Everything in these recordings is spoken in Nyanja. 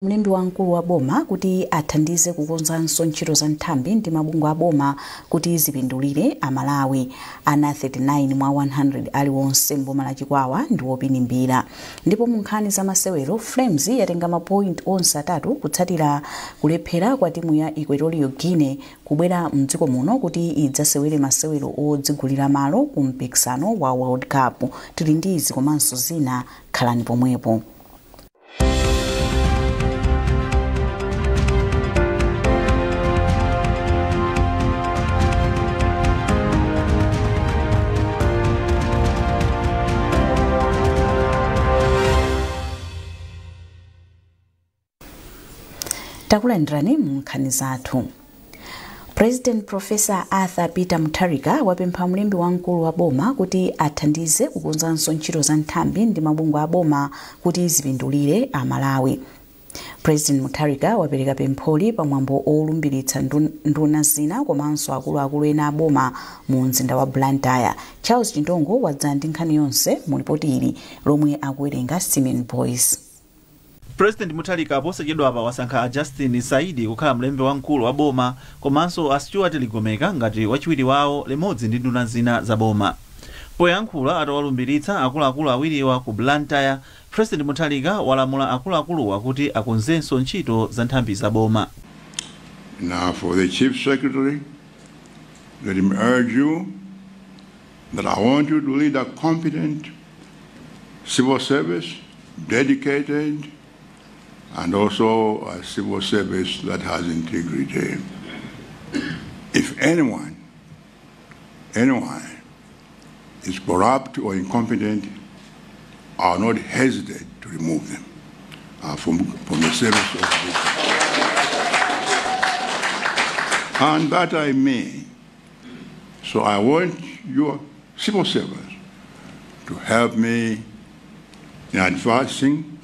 Mlembi wamkulu wa boma kuti athandize kukonzanso ntchito za nthambi ndi mabungwe a boma kuti zipindulire Amalawi. Ana 39 mwa 100 aliwonse mboma la Chikwawa ndi wopinimbira. Ndipo mu nkhani za masewero, Flames yatenga mapoint onse atatu kutsatira kulephera kwa timu ya Equatorial Guinea kubwera mdziko muno kuti idzasewere masewero odzigulira malo ku mpikisano wa World Cup. Tili ndi izi komanso zina, khalani pomwepo. Takulandirani mu nkhani zathu. President Professor Arthur Peter Mutharika wapempha mlembi wamkulu wa boma kuti athandize kukonzanso ntchito za nthambi ndi mabungwe a boma kuti zipindulire Amalawi. President Mutharika wapereka pempholi pamwambo olumbiritsa nduna zina komanso akuluakulu ena a boma mu mzinda wa Blantyre. Charles Chindongo wadza ndi nkhani yonse mu ripoti ili lomwe akuwerenga Simeon Boys. President Mutharika posachedwapa wasankha Justin Saidi kukhala mlembi wamkulu wa boma komanso a Stuart Ligomeka ngati wachiwiri wawo limodzi ndi nduna zina za boma. Poyankhula atawalumbiritsa akuluakulu awiriwa ku Blantyre, President Mutharika walamula akuluakuluwa kuti akonzenso ntchito za nthambi za boma. Now for the Chief Secretary, let him urge you that I want you to lead a competent civil service, dedicated, and also a civil service that has integrity. If anyone is corrupt or incompetent, I will not hesitate to remove them from the service of the people. And that I mean. So I want your civil servants to help me in advancing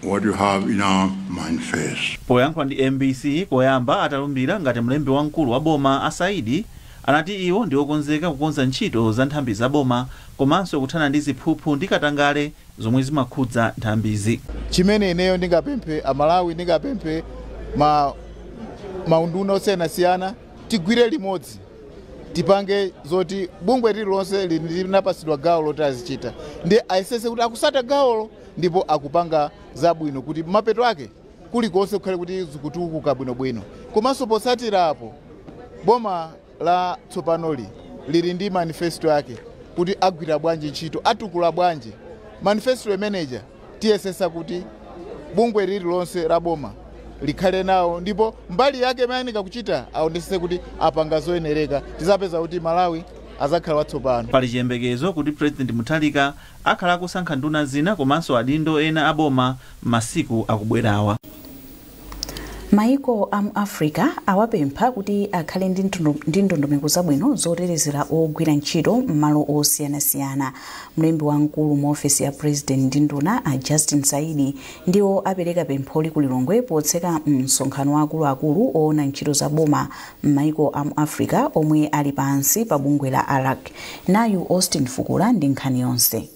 what you have in our manifest. Poyankhula ndi MBC koyamba atalumbira ngati mlembi wamkulu wa boma, a Saidi anati iwo ndi okonzeka kukonza ntchito za nthambi za boma komanso kuthana ndi ziphuphu ndi katangale zomwe zimakhudza nthambizi. Chimene ineyo ndingapemphe Amalawi, ndingapemphe maunduna osiyanasiyana, tigwire limodzi, tipange zoti bungwe lililonse linapasidwa gawo loti azichita, ndi ayesese kuti akusata gawolo ndipo akupanga zabwino kuti mapeto ake kulikonse kukhale kuti zikutukuka bwinobwino. Komanso potsatira apo, boma la tsopanoli lili ndi manifesto yake kuti agwira bwanji ntchito, atukula bwanji. Manifesto manager tiyesesa kuti bungwe lililonse la boma likhale nawo, ndipo mbali yake imayenera kuchita aonesese kuti apanga zoyenereka, tizapeza kuti Malawi azakhala watsopano. Pali chiyembekezo kuti President Mutharika akhala akusankha nduna zina komanso adindo ena aboma masiku akubwerawa. Maiko a mu Africa awapempha kuti akhale ndi ndondomeko zabwino zotetezera ogwira ntchito m'malo osiyanasiyana. Mlembi wamkulu mu ofesi ya President ndi nduna a Justin Saidi ndiwo apereka pempholi ku Lilongwe potseka msonkhano wa akuluakulu oona ntchito za boma m'maiko a mu Africa omwe ali pansi pa bungwe la ALAC. Nayu Austin Fukula ndi nkhani yonse.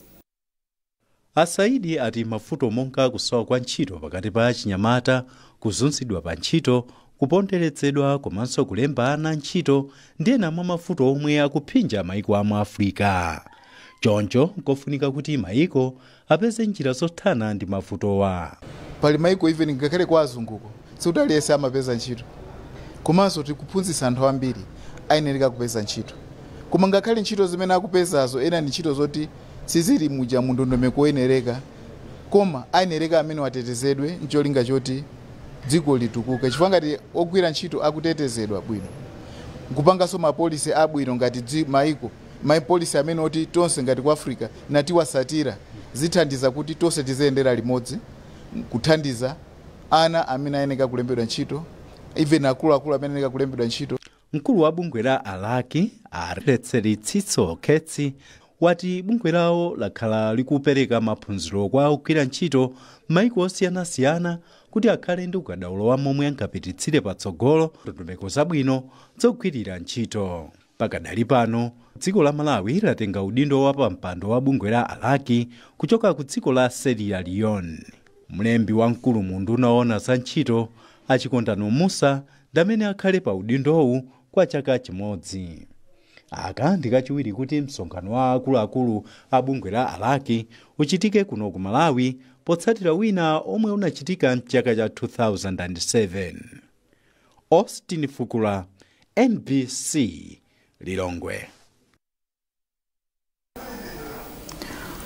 A Saidi ati mavuto monga kusowa kwa ntchito pakati pa achinyamata, kuzunzidwa pa ntchito, kuponderetsedwa komanso kulemba ana ntchito ndi ena mwa mavuto omwe akuphinja maiko a mu Africa. Choncho nkofunika kuti maiko apeze njira zothana ndi mavutowa. Pali maiko even ngakhale kwa azunguko sikuti aliyense amapeza ntchito, komanso tikuphunzitsa anthu ambiri ayenereka kupeza ntchito, koma ngakhale ntchito zimene akupezazo ena ndi ntchito zoti sizili muja mu ndondomeko oyenereka, koma ayenereka amene watetezedwe ncholinga choti dziko litukuke. Chifukwa ngati ogwira ntchito akutetezedwa bwino, nkupanganso mapolisi abwino ngati maiko mapolisi amene oti tonse ngati ku Africa natiwasatira, zithandiza kuti tonse tiziyendera limodzi, kuthandiza ana amene ayeneka kulembedwa ntchito, even akuluakulu amene ayeneka kulembedwa ntchito. Mkulu wa bungwe la ALAC a Retselitsitso Khetsi wati bungwe lawo lakhala likupereka maphunziro kwa ogwira ntchito maiko osiyanasiyana kuti akhale ndi ukadaulo wa momwe angapititsire patsogolo ndondomeko zabwino zogwirira ntchito. Pakadali pano dziko la Malawi latenga udindo wa pampando wa bungwe la ALAC kuchoka ku dziko la Sierra Leone. Mlembi wamkulu mu unduna owona za ntchito, Achikondano Musa, ndi amene akhale pa udindowu kwa chaka chimodzi. Aka ndi kachiwiri kuti msonkhano wa akuluakulu a bungwe la ALAC uchitike kuno ku Malawi, potsatira wina omwe unachitika mchaka cha 2007. Austin Fukula, MBC, Lilongwe.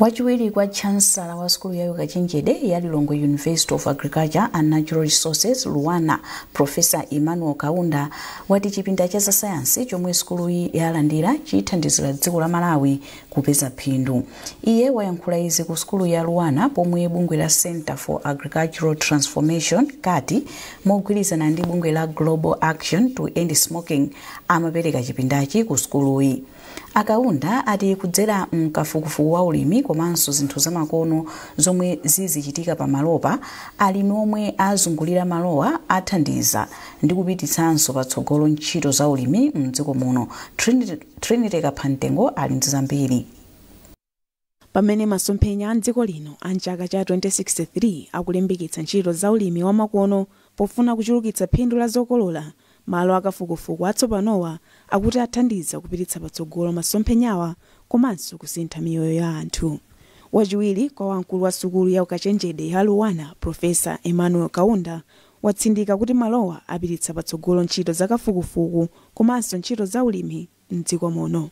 Wachiwiri kwa chancellor wa sukulu ya ukachenjede ya Lilongwe University of Agriculture and Natural Resources, LUANAR, Professor Emmanuel Kaunda, wati chipinda cha sayansi chomwe sukuluyi yalandira chithandizira dziko la Malawi kupeza phindu. Iye wayankhula izi ku sukulu ya LUANAR pomwe bungwe la Center for Agricultural Transformation, CATI, mogwirizana ndi bungwe la Global Action to End Smoking amapereka chipindachi ku sukuluyi. Akaunda ati kudzera mkafukufuku wa ulimi komanso zinthu zamakono zomwe zizichitika pamalopa, alimi omwe azungulira malowa athandiza ndi kupititsanso patsogolo ntchito za ulimi mdziko muno. Trinity Kaphantengo ali ndi zambiri. Pamene masomphenya a dziko lino a mchaka cha 2063 akulimbikitsa ntchito za ulimi wamakono pofuna kuchulukitsa phindu la zokolola, malo akafukufuku atsopanowa akuti athandiza kupititsa patsogolo masomphenyawa komanso kusintha miyoyo ya anthu. Wachiwiri kwa wamkulu wa sukulu ya ukachenjede ya LUANAR, Professor Emmanuel Kaunda, watsindika kuti malowa apititsa patsogolo ntchito zakafukufuku komanso ntchito za ulimi mdziko muno.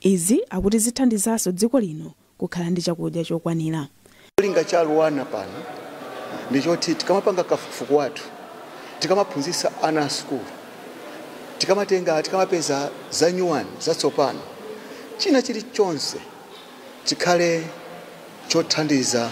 Izi akuti zithandizanso dziko lino kukhala ndi chakudya chokwanira. Cholinga cha LUANAR pano ndichoti tikamapanga kafukufuku wathu, tikamaphunzitsa ana a sukulu, tikamatenga, tikamapeza za nyuwani zatsopano, china chilichonse chikhale chothandiza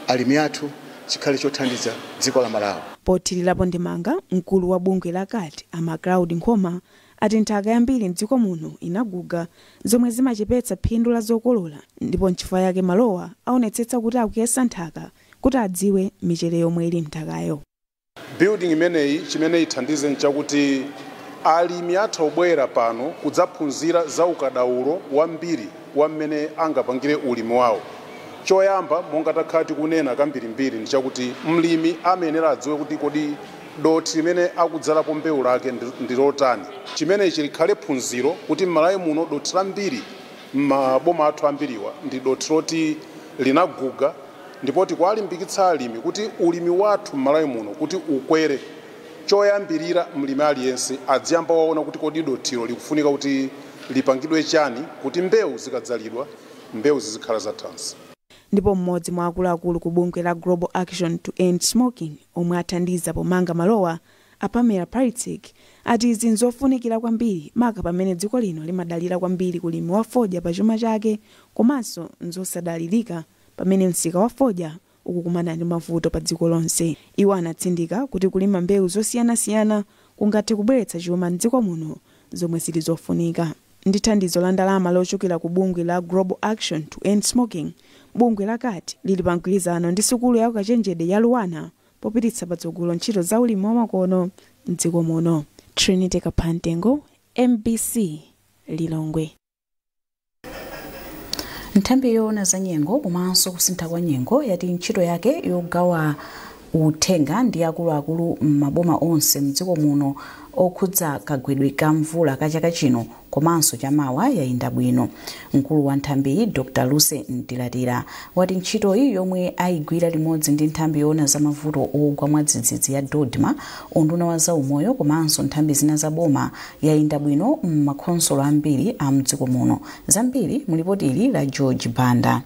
alimi athu, chikhale chothandiza dziko la Malawi. Pothirirapo ndemanga, mkulu wa bungwe la CATI, a Macloud Nkhoma, ati nthaka yambiri mdziko muno inaguga, zomwe zimachepetsa phindu la zokolola, ndipo nchifukwa yake malowa aonetsetsa kuti akuyesa nthaka kuti adziwe michere yomwe ili mnthakayo. Building imeneyi chimene ithandize nchakuti alimi atha obwera pano kudzaphunzira za ukadaulo wambiri wa mmene angapangire ulimi wawo. Choyamba, monga takhala tikunena kambirimbiri, ndi chakuti mlimi amayenera adziwe kuti kodi dothi limene akudzalapo mbewu lake ndi lotani. Chimenechi likhale phunziro kuti m'Malawi muno dothi lambiri, m'maboma athu ambiriwa, ndi dothi loti linaguga, ndipo tikuwalimbikitsa alimi kuti ulimi wathu m'Malawi muno kuti ukwere, choyambirira mlimi aliyense adziyamba waona kuti kodi dothilo likufunika kuti lipangidwe chani kuti mbewu zikadzalidwa, mbewu zizikhala zathanzi. Ndipo mmodzi mwa akuluakulu ku bungwe la Global Action to End Smoking omwe athandiza pomanga malowa, a Pamela Paritzik, ati izi nzofunikira kwambiri, maka pamene dziko lino limadalira kwambiri kulimi wa fodya pa chuma chake, komanso nzosadalirika pamene msika wa fodya ukukumana ndi mavuto pa dziko lonse. Iwo anatsindika kuti kulima mbewu zosiyanasiyana kungathe kubweretsa chuma mdziko muno, zomwe zili zofunika. Ndi thandizo la ndalama lochokera ku bungwe la Global Action to End Smoking, bungwe la CATI lili pa mgwirizano ndi sukulu ya ukachenjede ya LUANAR popititsa patsogolo ntchito za ulimi wamakono mdziko muno. Trinity Kaphantengo, MBC, Lilongwe. Nthambi yoona za nyengo komanso kusintha kwa nyengo yati ntchito yake yogawa uthenga ndi akuluakulu m'maboma onse mdziko muno okhudza kagwedwe ka mvula ka chaka chino komanso chamawa yayenda bwino. Mkulu wa nthambiyi, Dr Lucy Mtilatila, wati ntchitoyi, yomwe ayigwira limodzi ndi nthambi yoona za mavuto ogwa mwadzidzidzi ya DoDMA, unduna wa zaumoyo komanso nthambi zina za boma, yayenda bwino m'makhonsolo ambiri a mdziko muno. Zambiri mulipoti ili la George Banda.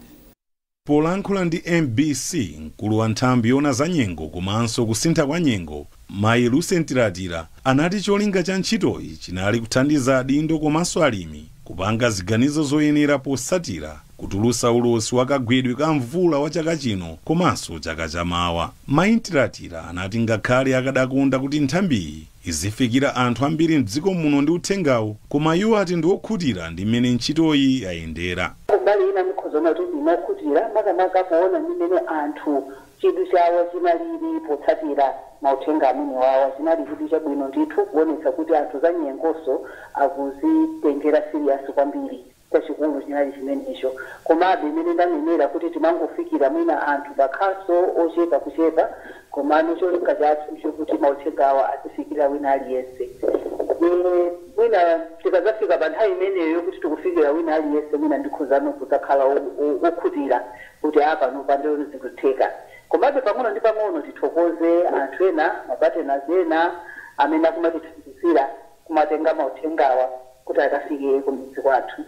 Polankhula ndi MBC, mkulu wa nthambi yoona za nyengo komanso kusintha kwa nyengo, mayi Lucy Mtilatila, anati cholinga cha ntchitoyi chinali kuthandiza adindo komanso alimi kupanga ziganizo zoyenera posatira kutulusa ulosi wa kagwedwe ka mvula wa chaka chino komanso chaka chamawa. Mayi Mtilatila anati ngakhale akadakonda kuti nthambiyi izifikira anthu ambiri mdziko muno ndi uthengawu, koma iwo ati ndi okhutira ndi mmene ntchitoyi yayendera. Kumbali ina mikhoza kuti ndinokhutira, makamaka poona mmene anthu chidwi chawo chinalili potsatira mauthenga amene wawa. Chinali chidwi chabwino ndithu, kuonetsa kuti anthu za nyengoso akuzitengera serious kwambiri. Chachikulu chinali chimenecho. Komabe imene ndanenera kuti timangofikira mwina anthu pakhaso ochepa kuchepa, komano cholinga chathu chokuti mauthengawa azifikira wina aliyense. Mwina tikadzafika pa nthawi imeneyo yokuti tikufikira wina aliyense, mwina ndikhuzano kudzakhala okhutira kuti apano pandeo zikutheka. Komabe pang'ono ndi pang'ono tithokoze anthu ena, mapartners ena amene akumatithandizira kumatenga mauthengawa kuti akafike kumidzi kwathu.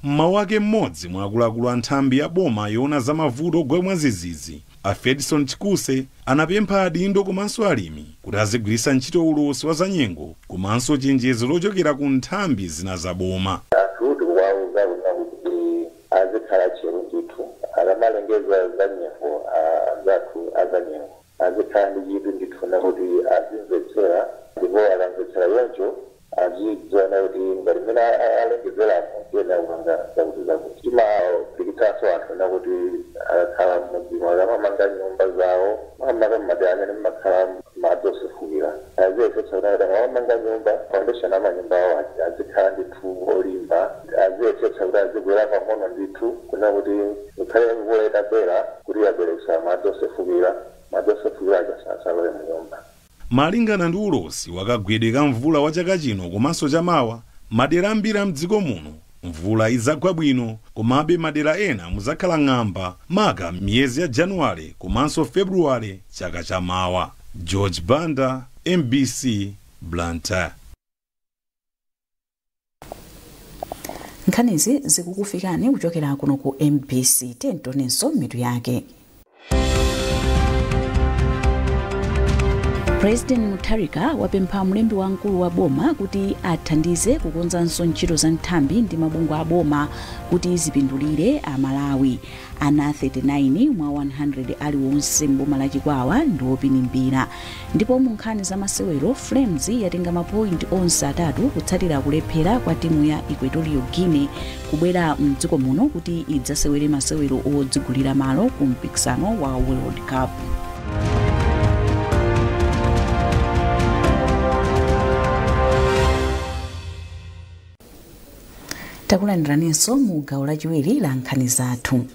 Mmawu ake, mmodzi mwa akuluakulu a nthambi ya boma yoona za mavuto ogwa mwadzidzidzi, a Fedison Chikuse, anapempha adindo komanso alimi kuti azigwiritsa ntchito ulosi wa zanyengo komanso chenjezo lochokera ku nthambi zina za boma. Anthu tikuwauza kuti azikhala tcheru ndithu akamalengeza za nyengo. Anzathu azanyengo azikhala ndi chidwi ndithu nakuti azimvetsera, ndipo akamvetsera yoncho azidziona kuti ngati mmene alengezeramo tiyena kupanga zakuti zakuti. Timapikitsanso anthu nakuti akakhala m'mudzimo, akamamanga nyumba zawo, makamaka mmadera amene mmakhala madzi osefukira, aziyesetsa kuti akamamanga nyumba, foundation amanyumba awo azikhala ndithu olimba, aziyesetsa kuti azibwera pang'ono ndithu kuna kuti ngakhale mvula itabwera kuti yabweretsa madzi osefukira, madzi osefukira aja asalowe mu nyumba. Malingana ndi ulosi wakagwedwe ka mvula wa chaka chino komanso chamawa, madera ambiri a mdziko muno mvula idzagwa bwino, komabe madera ena muzakhala ng'amba maka miyezi ya Januwale komanso Februwale chaka chamawa. George Banda, MBC, Blantyre. Nkhanizi zikukufikani kuchokera kuno ku MBC. Tentonenso mitu yake. President Mutharika wapempha mlembi wamkulu wa boma kuti athandize kukonzanso ntchito za nthambi ndi mabungwe a boma kuti zipindulire Amalawi. Ana 39 mwa 100 aliwonse mboma la Chikwawa ndi opinimbira. Ndipo mu nkhani za masewero, Flames yatenga mapointi onse atatu kutsatira kulephera kwa timu ya Equatorial Guinea kubwera mdziko muno kuti idzasewere masewero odzigulira malo ku mpikisano wa World Cup. Takulandiraninso mu gawo lachiwiri la nkhani zathu.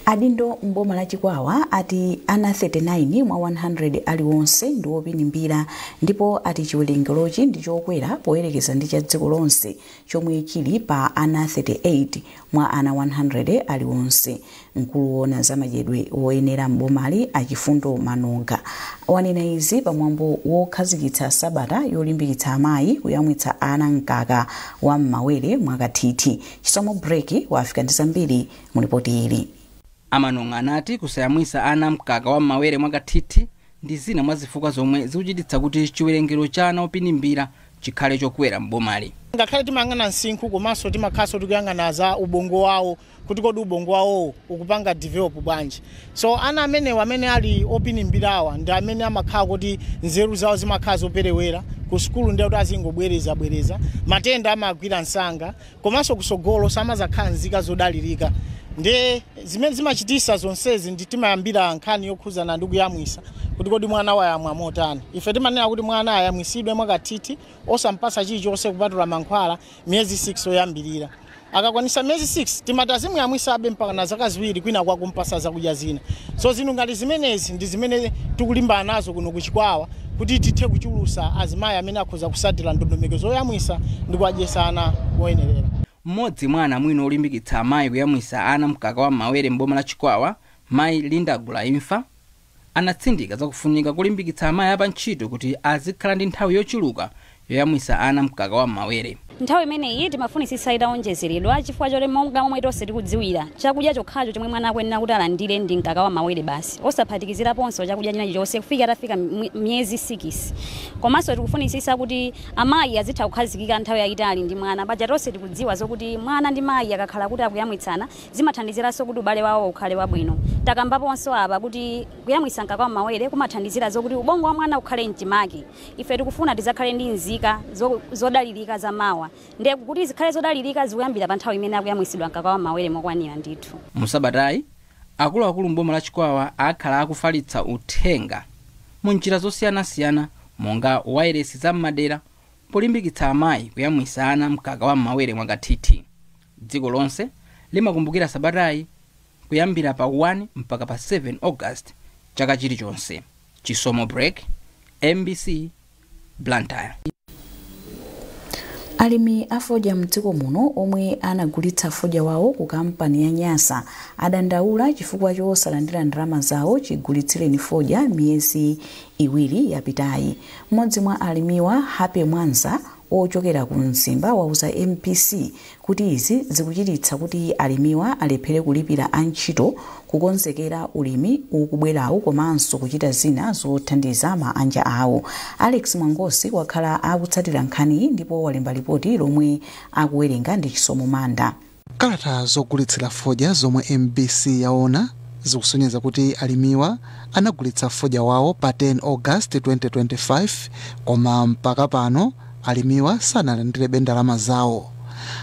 Adindo mboma la Chikwawa ati ana 39 mwa 100 aliwonse ndi opinimbira, ndipo ati chiwerengerochi ndi chokwera poyerekeza ndi cha dziko lonse chomwe chili pa ana 38 mwa ana 100 aliwonse. Mkulu woona za madyedwe woyenera mbomali, Achifundo Manonga, wanena izi pamwambo wokhazikitsa sabata yolimbikitsa amayi kuyamwitsa ana mkaka wa m'mawere mwakathithi. Chisomo Breki wafika ndi zambiri mu ripoti ili. Amanonga anati kusayamwisa ana mkaka wa m'mawere mwakathithi ndi zina mwa zifukwa zomwe zikuchititsa kuti chiwerengero cha ana opinimbira chikhale chokwera mbomali. Ngakhale timayang'ana msinkhu, komanso timakhalanso tikuyang'ana za ubongo wawo, kuti kodi ubongo wawowo ukupanga develop bwanji. So ana amenewo amene ali opinimbirawa ndi amene amakhala kuti nzeru zawo zimakhala zoperewera ku sukulu, ndi kuti azingobwereza bwereza, matenda amagwira msanga, komanso kusogolo samazakhala nzika zodalirika. Ndi zimene zimachitisa zonsezi ndi timayambira nkhani yokhuzana ndi kuyamwisa, kuti kodi mwana wayamwa motani. Ife timanena kuti mwana ayamwisidwe mwakathithi, osampasa chilichonse kupatula mankhwala, miyezi 6 oyambirira. Akakwanisa miyezi 6, timati azimuyamwisabe mpaka na zaka 2, kwina kwakumpasa zakudya zina. So zinthu ngati zimenezi ndi zimene tikulimbana nazo kuno kuChikwawa, kuti tithe kuchulusa azimayi amene akhoza kusatira ndondomeko zoyamwisa ndi kuwadyesa ana moyenerera. Mmodzi mwa anamwino olimbikitsa amayi kuyamwisa ana mkaka wa mawere mboma la Chikwawa, mayi Linda Gulaimfa, anatsindika zakufunika kulimbikitsa amayi apantchito kuti azikhala ndi nthawi yochuluka yoyamwisa ana mkaka wa mawere. Nthawi imeneyi timafunisisa itawonjezeredwa, chifukwa choti monga momwe tonse tikudziwira, chakudya chokhacho chomwe mwana akuyenera kuti alandire ndi mkaka wa mawere basi, osaphatikiziraponso chakudya china chilichonse kufika atafika miyezi 6. Komanso tikufunisisa kuti amayi azitha kukhazikika nthawi yayitali ndi mwana. Paja tonse tikudziwa zokuti mwana ndi mayi akakhala kuti akuyamwitsana, zimathandiziranso kuti ubale wawo ukhale wabwino. Takambaponso apa kuti kuyamwitsa mkaka wa mawere kumathandizira zokuti ubongo wa mwana ukhale mchimake. Ife tikufuna tizakhale ndi nzika zodalirika za mawa, ndiye kuti zikhale zodalirika zikuyambira pa nthawi imene akuyamwisidwa mkaka wa mawere mokwanira ndithu. Musabatayi, akuluakulu mboma la Chikwawa akhala akufalitsa uthenga mu njira zosiyanasiyana monga wairesi za m'madera polimbikitsa amayi kuyamwisa ana mkaka wa m'mawere mwakathithi. Dziko lonse limakumbukira sabatayi kuyambira pa 1 mpaka pa 7 August chaka chilichonse. Chisomo Break, MBC, Blantyre. Alimi a fodya mdziko muno omwe anagulitsa fodya wawo ku kampani ya Nyasa adandaula chifukwa chosalandira ndalama zawo chigulitsireni fodya miyezi 2 yapitayi. Mmodzi mwa alimiwa, Happy Mwanza, ochokera ku Mzimba, wauza MBC kuti izi zikuchititsa kuti alimiwa alephere kulipira antchito, kukonzekera ulimi ukubwerawu komanso kuchita zina zothandiza maanja awo. Alex Mwangosi wakhala akutsatira nkhaniyi ndipo walemba ripoti lomwe akuwerenga ndi Chisomo Manda. Kalata zogulitsira fodya zomwe MBC yaona zikusonyeza kuti alimiwa anagulitsa fodya wawo pa 10 August 2025, koma mpaka pano alimiwa sanalandirebe ndalama zawo.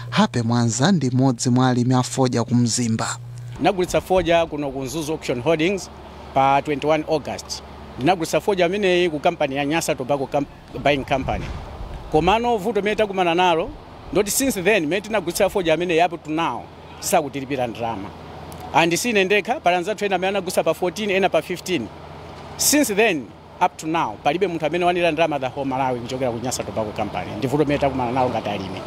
Happy Mwanza ndi mmodzi mwa alimi a fodya ku Mzimba. Ndinagulitsa fodya kuno ku Mzuzu Auction Holdings pa 21 August. Ndinagulitsa fodya ameneyi ku kampani ya Nyasa Tobacco Buying Company. Komano vuto limene takumana nalo ndoti since then mene tinagulitsa fodya ameneyi up to now sakutilipira ndalama. And sine ndekha, pali anzathu ena amene anagulitsa pa 14, ena pa 15. Since then up to now palibe munthu amene walandira ndalama the whole Malawi kuchokera ku Nyasa Tobacco Company. Ndi vuto limene takumana nalo ngati alimi.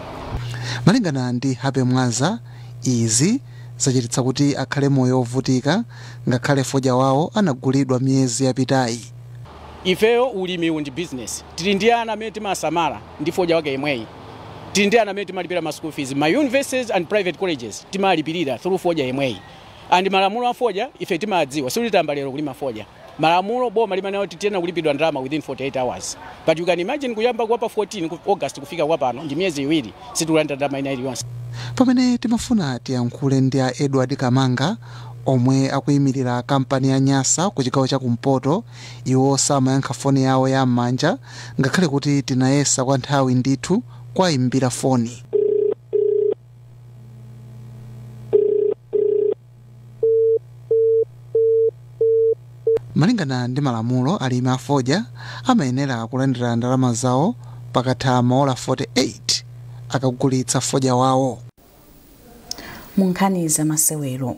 Malingana ndi Happy Mwanza, izi zachititsa kuti akhale moyo ovutika ngakhale fodya wawo anagulidwa miyezi yapitayi. Ifeyo ulimi ndi business. Tili ndi ana amene timasamala ndi fodya wake yemweyi. Tili ndi ana amene timalipira ma school fees, ma universities and private colleges timalipirira through fodya yemweyi. And malamulo a fodya ife timadziwa, sitiyamba lero kulima fodya. Malamulo boma limanena kuti tiyenera kulipidwa ndalama within 48 hours. But you can imagine, kuyamba kwa pa 14 August kufika kwa pano ndi miyezi 2, situlandira ndalama ina iliyonse. Pamene timafuna tiyankhule ndi a Edward Kamanga omwe akuyimirira kampani ya Nyasa ku chigawo cha kumpoto, iwo samayankha foni yawo ya m'manja ngakhale kuti tinayesa kwa nthawi ndithu kwayimbira foni. Malingana ndi malamulo, alimi a fodya amayenera kulandira ndalama zawo pakatha maola 48 akagulitsa fodya wawo. Mu nkhani za masewero,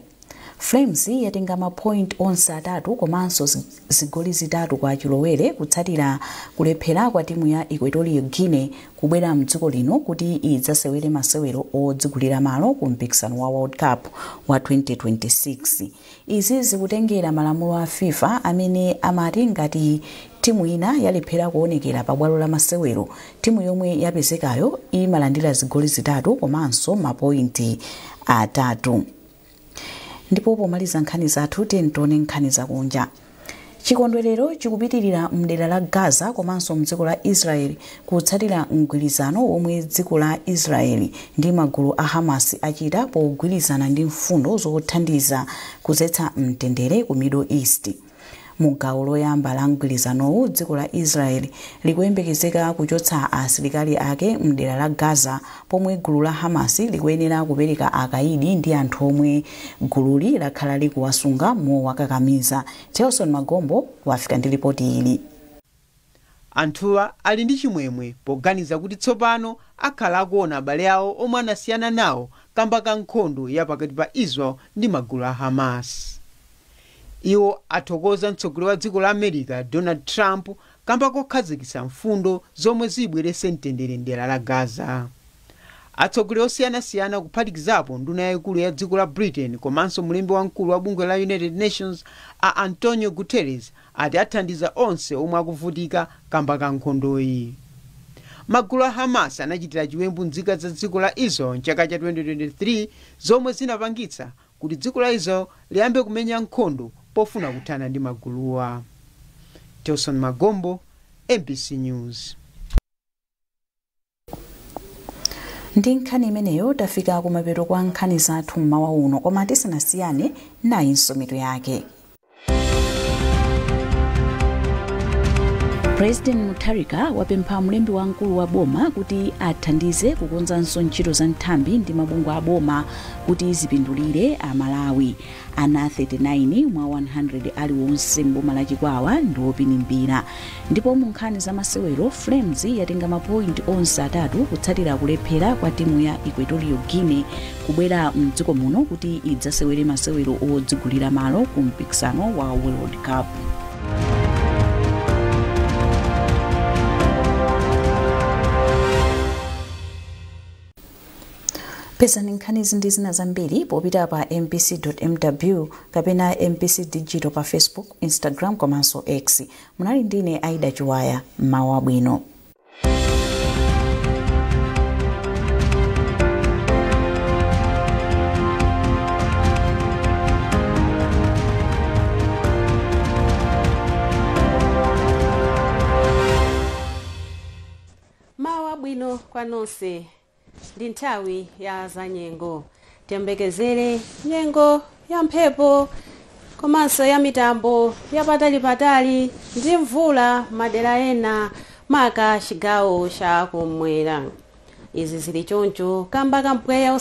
Flames yatenga mapoint onse 3 komanso zigoli 3 kwa chilowere kutsatira kulephera kwa timu ya Equatorial Guinea kubwera mdziko lino kuti idzasewere masewero odzigulira malo ku mpikisano wa World Cup wa 2026. Izi zikutengera malamulo a FIFA amene amati ngati timu ina yalephera kuonekera pabwalo la masewero, timu yomwe yapezekayo imalandira zigoli 3 komanso mapointi 3. Ndipo pomaliza nkhani zathu, tione nkhani zakunja. Chikondwerero chikupitirira mdera la Gaza komanso mdziko la Israeli kutsatira mgwirizano omwe dziko la Israeli ndi magulu a Hamas achita pogwirizana ndi mfundo zothandiza kuzetsa mtendere ku Middle East. Mu gawo loyamba la mgwirizanowu, dziko la Israeli likuyembekezeka kuchotsa asilikali ake mdera la Gaza, pomwe gulu la Hamas likuyenera kupereka akaidi ndi anthu omwe gululi lakhala likuwasunga mowakakamiza. Telson Magombo wafika ndi ripoti ili. Anthuwa ali ndi chimwemwe poganiza kuti tsopano akhala akuona abale awo omwe anasiyana nawo kamba ka nkhondo ya pakati pa Israel ndi magulu a Hamas. Iwo athokoza mtsogoleri wa dziko la America Donald Trump kamba kokhazikitsa mfundo zomwe zibweretse mtendere mdera la Gaza. Atsogoleri osiyanasiyana kuphatikizapo nduna yayikulu ya dziko la Britain komanso mlembi wamkulu wa bungwe la United Nations a Antonio Guterres ati athandiza onse omwe akuvutika kamba ka nkhondoyi. Magulu a Hamas anachitira chiwembu nzika za dziko la Israel mchaka cha 2023, zomwe zinapangitsa kuti dziko la Israel liyambe kumenya nkhondo pofuna kuthana ndi maguluwa. Telson Magombo, MBC News. Ndi nkhani imeneyo tafika kumapeto kwa nkhani zathu mmawa uno, koma tisanasiyane nayinso mitu yake. President Mutharika wapempha mlembi wamkulu wa boma kuti athandize kukonzanso ntchito za nthambi ndi mabungwe a boma kuti zipindulire Amalawi. Ana 39 mwa 100 aliwonse mboma la Chikwawa ndi opinimbira. Ndipo mu nkhani za masewero, Flames yatenga mapointi onse atatu kutsatira kulephera kwa timu ya Equatorial Guinea kubwera mdziko muno kuti idzasewere masewero odzigulira malo ku mpikisano wa World Cup. Pezani nkhanizi ndi zina zambiri popita pa mbc.mw kapena MBC Digital pa Facebook, Instagram komanso X. Munali ndine Aida Chiwaya. Mmawa wabwino. Mawa bwino kwa nonse. Ndi nthawi ya zanyengo. Tiyembekezere nyengo ya mphepo komanso ya mitambo yapatalipatali ndi mvula madera ena, maka chigawo cha kumwera. Izi zili choncho kamba kampweya.